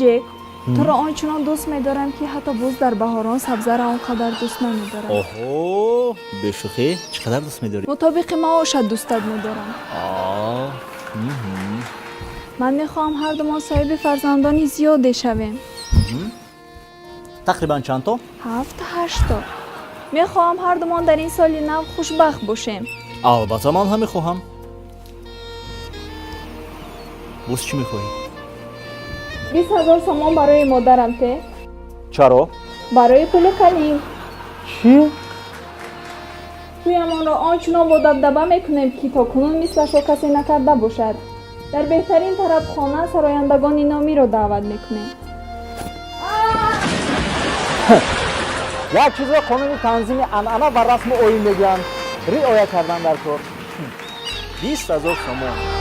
Ҷек, туро он чунон дӯст медорам, ки ҳатто боз дар баҳорон сабзаро он қадар дӯст намедорам. Оҳо, бешӯхӣ, чӣ қадар дӯст медорӣ? Мутобиқи маошат дӯстат медорам. Ман мехоҳам ҳардумон соҳиби фарзандони зиёде шавем. Тақрибан чанд то? Ҳафт, ҳашто. Мехоҳам ҳардумон дар ин соли нав хушбахт бошем. Албатта, ман ҳам мехоҳам. Боз чӣ мехоҳӣ? 20 000 сомон барои модарам те. Чаро? Барои пули калин. Чӣ? Тӯямонро он чунон бодабдаба мекунем, ки то кунун мислашро касе накарда бошад. Дар беҳтарин тарабхона сарояндагони номиро даъват мекунем. Як чизро қонуни танзими анъана ва расму оин мегӯянд, риоя кардан дар кор. 20 000 сомон.